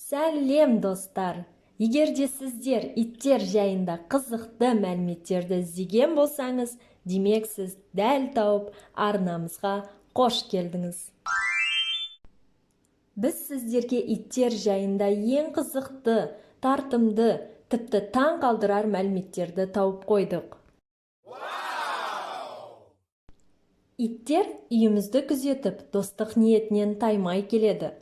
Сәлем, достар! Егер де сіздер иттер жайында қызықты мәліметтерді іздеген болсаңыз, демек, сіз дәл тауып, арнамызға қош келдіңіз. Біз сіздерге иттер жайында ең қызықты, тартымды, тіпті таң қалдырар мәліметтерді тауып қойдық. Иттер үйімізді күзетіп, достық ниетінен таймай келеді.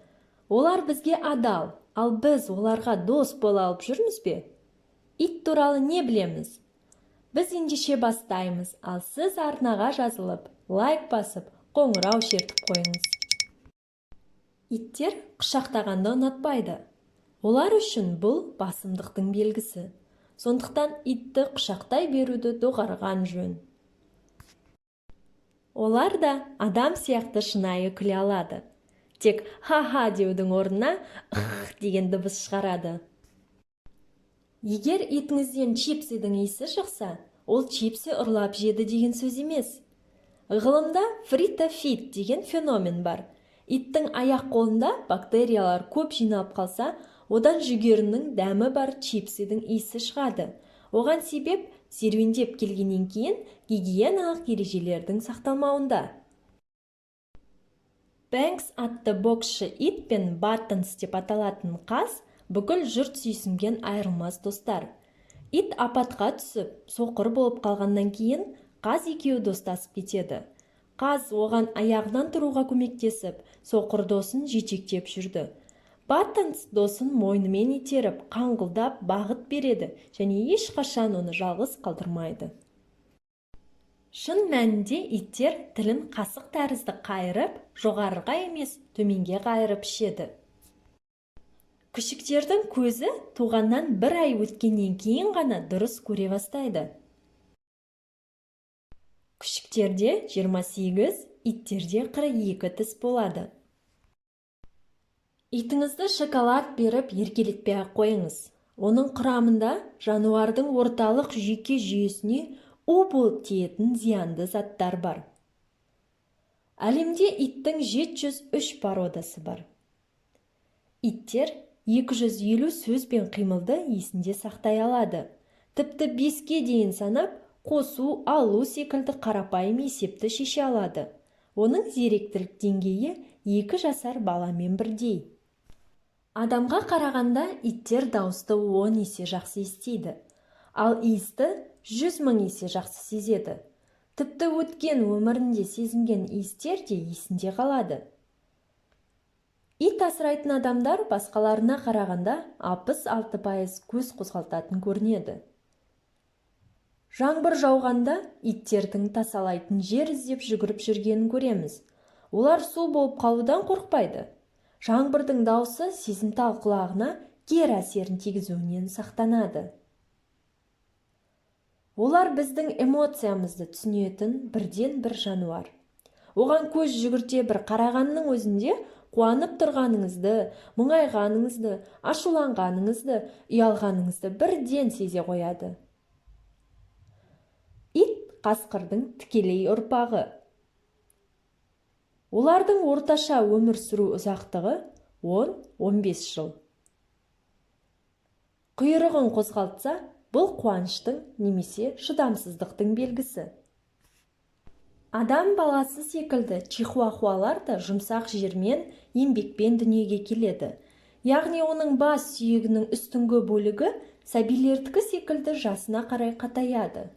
Олар бізге адал, ал біз оларға дос бола алып жүрміз бе? Ит туралы не білеміз? Біз ендеше бастаймыз, ал сіз арнаға жазылып, лайк басып, қоңырау шертіп қойыңыз. Иттер құшақтағанды ұнатпайды. Олар үшін бұл басымдықтың белгісі. Сондықтан итті құшақтай беруді доғарған жөн. Олар да адам сияқты шынайы күле алады. Тек «ха-ха» деудің орнына «х» деген дыбыс шығарады. Егер итіңізден чипсидің иісі шықса, ол чипсы ұрлап жеді деген сөз емес. Ғылымда фритофит деген феномен бар. Иттің аяқ қолында бактериялар көп жиналып қалса, одан жүгерінің дәмі бар чипсидің иісі шығады. Оған себеп серуендеп келгеннен кейін гигиеналық ережелердің сақталмауында. Бэнкс атты боксшы ит пен Баттонс деп аталатын қаз бүкіл жұрт сүйсінген айырылмас достар. Ит апатқа түсіп, соқыр болып қалғаннан кейін қаз екеуі достасып кетеді. Қаз оған аяғынан тұруға көмектесіп, соқыр досын жетектеп жүрді. Баттонс досын мойнымен итеріп, қаңғылдап бағыт береді және ешқашан оны жалғыз қалдырмайды. Шын мәнінде иттер тілін қасық тәрізді қайырып, жоғарыға емес, төменге қайырып ішеді. Күшіктердің көзі туғаннан бір ай өткеннен кейін ғана дұрыс көре бастайды. Күшіктерде 28, иттерде 42 тіс болады. Итіңізді шоколад беріп еркелетпей-ақ қойыңыз. Оның құрамында жануардың орталық жүйке жүйесіне у болып тиетін зиянды заттар бар. Әлемде иттің 703 породасы бар. Иттер 250 сөз бен қимылды есінде сақтай алады. Тіпті 5-ке дейін санап, қосу, алу секілді қарапайым есепті шеше алады. Оның зеректілік деңгейі 2 жасар баламен бірдей. Адамға қарағанда иттер дауысты 10 есе жақсы естиді, ал иісті 100 мың есе жақсы сезеді. Тіпті өткен өмірінде сезінген иістер де есінде қалады. Ит асырайтын адамдар басқаларына қарағанда 66% көз қозғалтатын көрінеді. Жаңбыр жауғанда иттердің тасалайтын жер іздеп жүгіріп жүргенін көреміз. Олар су болып қалудан қорықпайды. Жаңбырдың дауысы сезімтал құлағына кері әсерін тигізуінен сақтанады. Олар біздің эмоциямызды түсінетін бірден бір жануар. Оған көз жүгірте бір қарағанның өзінде қуанып тұрғаныңызды, мұңайғаныңызды, ашуланғаныңызды, ұялғаныңызды бірден сезе қояды. Ит қасқырдың тікелей ұрпағы. Олардың орташа өмір сүру ұзақтығы 10-15 жыл. Құйрығын қозғалтса, бұл қуаныштың немесе шыдамсыздықтың белгісі. Адам баласы секілді чихуахуалар да жұмсақ жермен, еңбекпен дүниеге келеді. Яғни оның бас сүйегінің үстіңгі бөлігі сәбилердікі секілді жасына қарай қатаяды.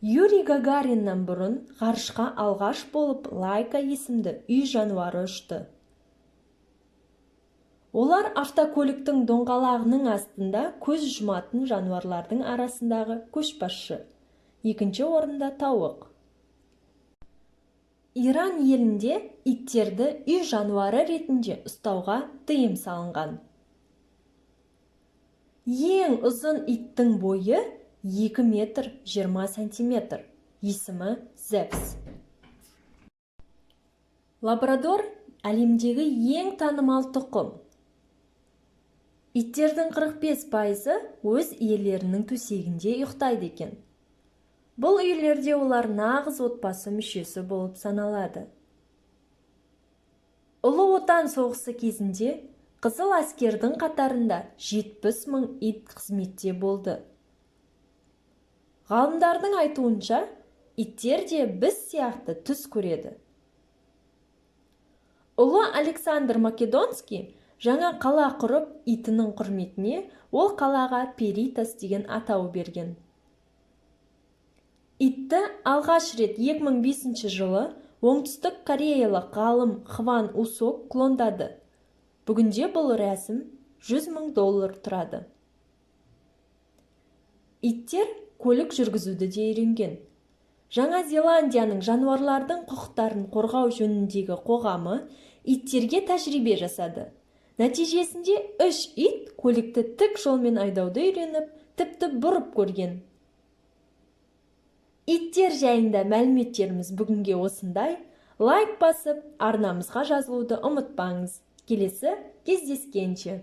Юрий Гагариннан бұрын ғарышқа алғаш болып Лайка есімді үй жануары ұшты. Олар автокөліктің доңғалағының астында көз жұматын жануарлардың арасындағы көшбасшы. Екінші орында тауық. Иран елінде иттерді үй жануары ретінде ұстауға тыйым салынған. Ең ұзын иттің бойы 2 метр 20 сантиметр. Есімі Зевс. Лабрадор әлемдегі ең танымал тұқым. Иттердің 45%-ы өз иелерінің төсегінде ұйықтайды екен. Бұл үйлерде олар нағыз отбасы мүшесі болып саналады. Ұлы Отан соғысы кезінде Қызыл әскердің қатарында 70 мың ит қызметте болды. Ғалымдардың айтуынша, иттер де біз сияқты түс көреді. Ұлы Александр Македонский жаңа қала құрып, итінің құрметіне ол қалаға Перитас деген атау берген. Итті алғаш рет 2005 жылы оңтүстік кореялық ғалым Хван Усок клондады. Бүгінде бұл рәсім 100 мың доллар тұрады. Иттер көлік жүргізуді де үйренген. Жаңа Зеландияның жануарлардың құқықтарын қорғау жөніндегі қоғамы иттерге тәжірибе жасады. Нәтижесінде үш ит көлікті тік жолмен айдауды үйреніп, тіпті бұрып көрген. Иттер жайында мәліметтеріміз бүгінге осындай. Лайк басып, арнамызға жазылуды ұмытпаңыз. Келесі кездескенше!